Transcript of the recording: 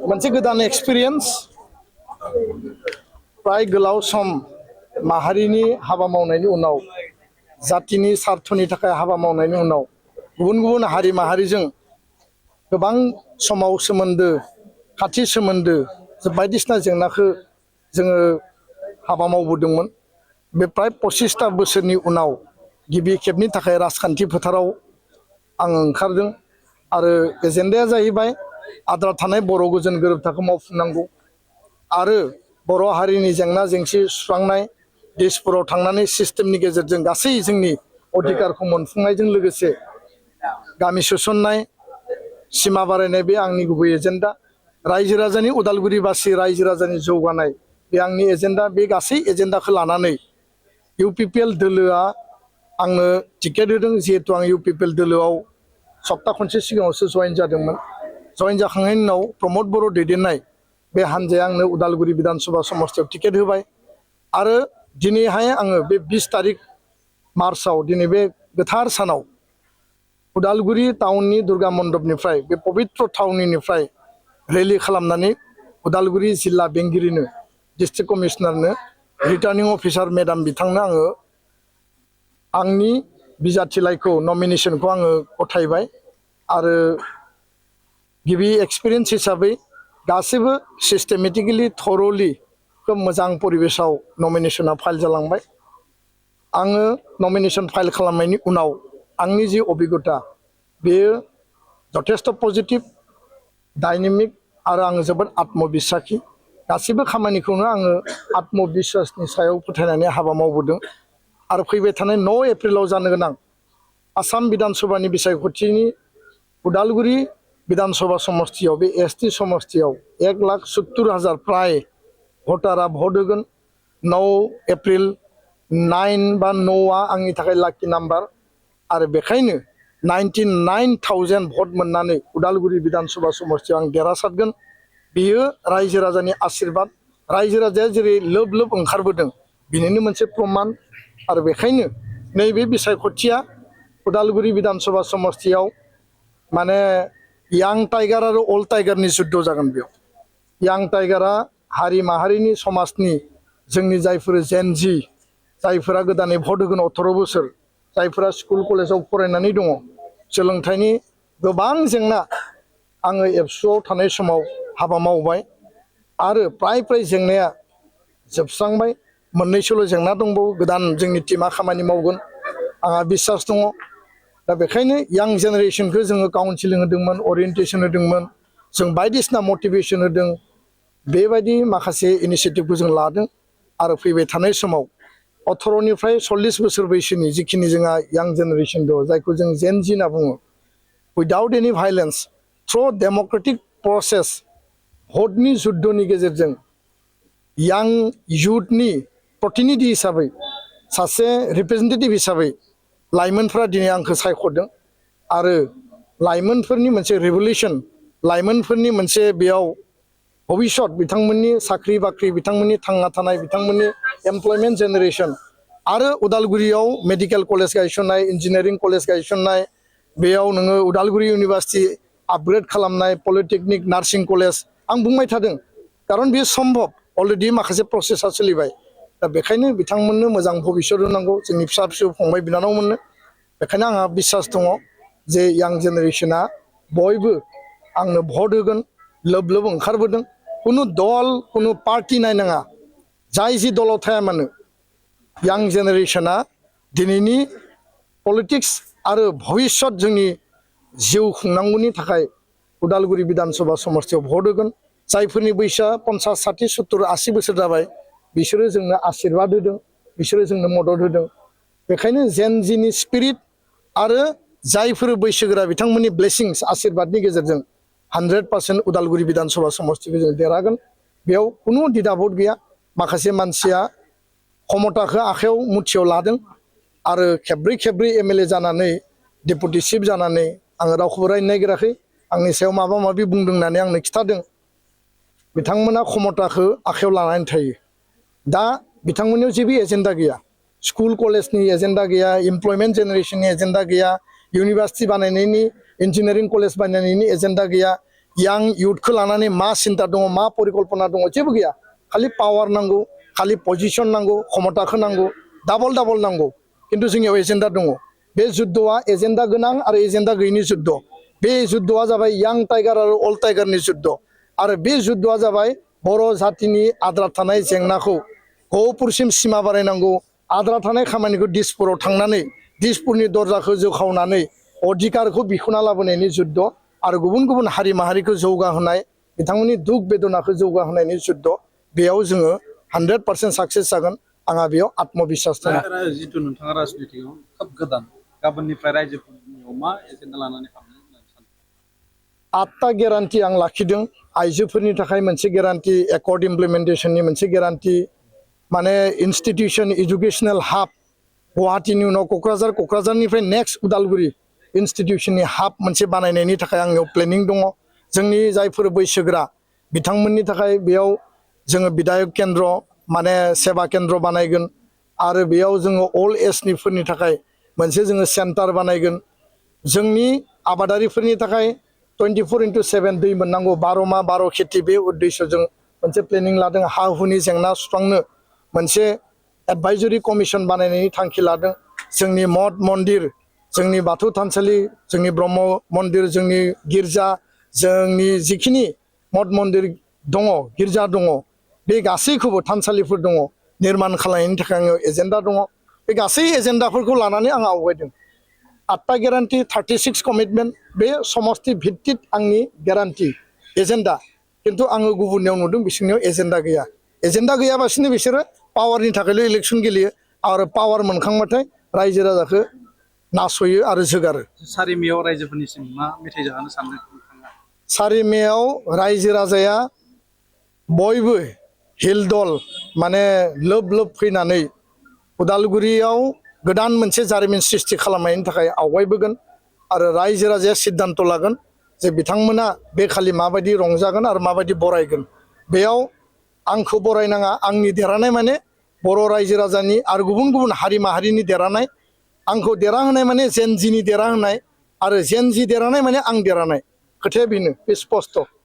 मोनसे गोदान एक्सपिरियेन्स प्राय गोलाव सम माहारिनि हाबा मावनायनि उनाव जातिनि सार्थनि थाखाय हाबा मावनायनि उनाव गुबुन गुबुन हारि माहारिजों गोबां समाव सोमोन्दो खाथि सोमोन्दो बायदिसिना जेंनाखौ जोङो हाबा मावबोदोंमोन बे प्राय 25टा बोसोरनि उनाव गिबि खेबनि थाखाय राजखान्थि फोथाराव आं ओंखारदों आरो एजेन्डाया जाहैबाय आद्रा थानाय बर' गोजोन गोरोबथाखौ मावफुंनांगौ आरो बर' हारिनि जेंना जेंसि सुस्रांनाय देशफोराव थांनानै सिस्टेमनि गेजेरजों गासै जोंनि अधिकारखौ मोनफुंनायजों लोगोसे गामि सोसननाय सिमा बारायनाय बे आंनि गुबै एजेन्डा रायजो राजानि उदालगुरिबासि रायजो राजानि जौगानाय बे आंनि एजेन्डा बे गासै एजेन्डाखौ लानानै इउपिपिएल दोलोआ आंनो टिकेट होदों जिहेतु आं इउपिपिएल दोलोआव सप्ता खनसे सिगाङावसो जयेन जादोंमोन जयेन जाखांनायनि उनाव प्रमद बर' दैदेननाय बे हान्जाया आंनो उदालगुरि विधानसभा समस्तियाव टिकेट होबाय आरो दिनैहाय आङो बे 20 तारिख मार्चआव दिनै बे गोथार सानाव उदालगुरि टाउननि दुर्गा मण्डपनिफ्राय बे पवित्र थावनिनिफ्राय रेलि खालामनानै उदालगुरि जिल्ला बेंगिरिनो डिस्ट्रिक्ट कमिशनारनो रिटार्निं अफिसार मेडाम बिथांनो आङो आंनि बिजाथिलाइखौ नमिनेशनखौ आङो गथायबाय आरो गिबि एक्सपिरियेन्स हिसाबै गासैबो सिस्टेमेटिकेलि थरलि खोब मोजां परिबेसाव नमिनेशना फाइल जालांबाय आङो नमिनेशन फाइल खालामनायनि उनाव आंनि जि अभिज्ञता बेयो जथेस्थ पजिटिभ डायनेमिक आरो आङो जोबोद आत्मबिस्वासि गासैबो खामानिखौनो आङो आत्मबिस्वासनि सायाव फोथायनानै हाबा मावबोदों आरो फैबाय थानाय 9 एप्रिलाव जानो गोनां आसाम बिधानसभानि बिसायख'थिनि उदालगुरि विधानसभा समस्तियाव बे एसटी समस्तियाव 1,70,000 प्राय भटारा भट होगोन 9 एप्रिल 9 बा 9आ आंनि थाखाय लाकी नाम्बार आरो बेखायनो 99,000 भट मोननानै उदालगुरि विधानसभा समस्तियाव आं देरहासारगोन बेयो रायजो राजानि आशीर्बाद रायजो राजाया जेरै लोब लोब ओंखारबोदों बिनिनो मोनसे प्रमाण आरो बेखायनो नैबे बिसायख'थिया उदालगुरि विधानसभा समस्तियाव माने यां टाइगार आरो अल्ड टाइगारनि जुद्ध जागोन बेयाव यां टाइगारा हारि माहारिनि समाजनि जोंनि जायफोर जेनजि जायफोरा गोदानै भट होगोन 18 बोसोर जायफोरा स्कुल कलेजाव फरायनानै दङ सोलोंथाइनि गोबां जेंना आङो एबसुआव थानाय समाव हाबा मावबाय आरो प्राय जेंनाया जोबस्रांबाय मोननैसोल' जेंना दंबावो गोदान जोंनि टीमा खामानि मावगोन आंहा बिश्वास दङ दा बेखायनो यां जेनेरेशनखौ जोङो काउन्सिलिं होदोंमोन ओरिएन्टेशन होदोंमोन जों बायदिसिना मटिभेशन होदों बेबायदि माखासे इनिशिएटिभखौ जों लादों आरो फैबाय थानाय समाव 18 निफ्राय 40 बोसोर बैसोनि जिखिनि जोंहा यां जेनेरेशन दङ जायखौ जों जेनजि होनना बुङो उइदाउट एनि भाइलेन्स थ्रु डेम'क्रेटिक प्रसेस भटनि जुद्धनि गेजेरजों यां युथनि प्रतिनिधि हिसाबै सासे रिप्रेजेन्टेटिभ हिसाबै लाइमोनफ्रा दिनै आंखौ सायख'दों आरो लाइमोनफोरनि मोनसे रिभलिउसन लाइमोनफोरनि मोनसे बेयाव भबिष्यत बिथांमोननि साख्रि बाख्रि बिथांमोननि थांना थानाय बिथांमोननि एमप्लयमेन्ट जेनेरेशन आरो उदालगुरियाव मेडिकेल कलेज गायसननाय इन्जिनियारिं कलेज गायसननाय बेयाव नोङो उदालगुरि इउनिभार्सिटि आपग्रेड खालामनाय पलिटेकनिक नार्सिं कलेज आं बुंबाय थादों खारन बेयो सम्भब अलरेडि माखासे प्रसेसा सोलिबाय दा बेखायनो बिथांमोननो मोजां भबिष्यत होनांगौ जोंनि फिसा फिसौ फंबाय बिनानावमोननो बेखायनो आंहा बिश्वास दङ जे यां जेनेरेशना बयबो आंनो भट होगोन लोब लोब ओंखारबोदों कुनु दल कुनु पार्टी नायनाङा जाय जि दलाव थाया मानो यां जेनेरेशना दिनैनि पलिटिक्स आरो भबिष्यत जोंनि जिउ खुंनांगौनि थाखाय उदालगुरि विधानसभा समस्तियाव भट होगोन जायफोरनि बैसोआ 50, 60, 70, 80 बोसोर जाबाय बिसोरो जोंनो आशीर्बाद होदों बिसोरो जोंनो मदद होदों बेखायनो जेनजिनि स्पिरिट आरो जायफोर बैसोगोरा बिथांमोननि ब्लेसिंस आशीर्बादनि गेजेरजों 100% उदालगुरि विधानसभा समस्तिखौ जों देरहागोन बेयाव कुनु द्विधाबोध गैया माखासे मानसिया क्षमताखौ आखायाव मुथियाव लादों आरो खेब्रै एमएलए जानानै डेपुटि चिफ जानानै आङो रावखौबो रायनो नागिराखै आंनि सायाव माबा माबि बुंदों होननानै आंनो खिथादों बिथांमोना क्षमताखौ आखायाव लानानै थायो दा बिथांमोननियाव जेबो एजेन्डा गैया स्कुल कलेजनि एजेन्डा गैया एमप्लयमेन्ट जेनेरेशननि एजेन्डा गैया इउनिभार्सिटि बानायनायनि इन्जिनियारिं कलेज बानायनायनि एजेन्डा गैया यां युथखौ लानानै मा सिन्था दङ मा परिकल्पना दङ जेबो गैया खालि पावार नांगौ खालि पजिशन नांगौ क्षमताखौ नांगौ डाबल डाबल नांगौ किन्तु जोंनियाव एजेन्डा दङ बे जुद्धआ एजेन्डा गोनां आरो एजेन्डा गैयिनि जुद्ध बे जुद्धआ जाबाय यां टाइगार आरो अल्ड टाइगारनि जुद्ध आरो बे जुद्धआ जाबाय बर' जातिनि आद्रा थानाय जेंनाखौ गहपुरसिम सिमा बारायनांगौ आद्रा थानाय खामानिखौ दिसपुराव थांनानै दिसपुरनि दरजाखौ जोखावनानै अधिकारखौ बिख'ना लाबोनायनि जुद्ध आरो गुबुन गुबुन हारि माहारिखौ जौगाहोनाय बिथांमोननि दुख बेदनाखौ जौगाहोनायनि जुद्ध बेयाव जोङो 100% साक्सेस जागोन आंहा बेयाव आत्मबिश्वास दङ जितु नोंथाङा राजनितिआव खोब गोदान गाबोननिफ्राय रायजोफोरनियाव मा एजेन्डा लानानै हाबनो होननानै सानो 8टा गेरान्टि आं लाखिदों आइजोफोरनि थाखाय मोनसे गेरान्टि एकर्ड इमप्लिमेन्टेसननि मोनसे गेरान्टि माने इन्स्टिटिउसन एजुकेशनेल हाब गुवाहाटीनि उनाव क'क्राझारनिफ्राय नेक्स्ट उदालगुरि इन्स्टिटिउसननि हाब मोनसे बानायनायनि थाखाय आंनियाव प्लेनिं दङ जोंनि जायफोर बैसोगोरा बिथांमोननि थाखाय बेयाव जोङो बिधायक केन्द्र माने सेवा केन्द्र बानायगोन आरो बेयाव जोङो अल्ड एजनिफोरनि थाखाय मोनसे जोङो सेन्टार बानायगोन जोंनि आबादारिफोरनि थाखाय 24/7 दै मोननांगौ 12 माह 12 खेथि बे उद्देश्यजों मोनसे प्लेनिं लादों हा हुनि जेंना सुस्रांनो मोनसे एडभाइजरि कमिसन बानायनायनि थांखि लादों जोंनि मठ मन्दिर जोंनि बाथौ थानसालि जोंनि ब्रह्म मन्दिर जोंनि गिर्जा जोंनि जिखिनि मठ मन्दिर दङ गिर्जा दङ बे गासैखौबो थानसालिफोर दङ निर्माण खालामनायनि थाखाय आङो एजेन्डा दङ बे गासै एजेन्डाफोरखौ लानानै आं आवगायदों 8टा गेरान्टि 36 कमिटमेन्ट बे समष्टि भित्तिक आंनि गेरान्टि एजेन्डा किन्तु आङो गुबुननियाव नुदों बिसोरनियाव एजेन्डा गैयाबासिनो बिसोरो पावारनि थाखायल' इलेक्सन गेलेयो आरो पावार मोनखांबाथाय रायजो राजाखौ नासयो आरो जोगारो 4 मेयाव रायजोफोरनिसिम मा मेथाइ जाहोनो सानदों नोंथाङा 4 मेयाव रायजो राजाया बयबो हिलदल माने लोब लोब फैनानै उदालगुरियाव गोदान मोनसे जारिमिन सृष्टि खालामनायनि थाखाय आवगायबोगोन आरो रायजो राजाया सिद्धान्त लागोन जे बिथांमोना बे खालि माबायदि रंजागोन आरो माबायदि बरायगोन बेयाव आंखौ बरायनाङा आंनि देरहानाय माने बर' रायजो राजानि आरो गुबुन गुबुन हारि माहारिनि देरहानाय आंखौ देरहाहोनाय माने जेनजिनि देरहाहोनाय आरो जेनजि देरहानाय माने आं देरहानाय खोथाया बेनो बे स्पष्ट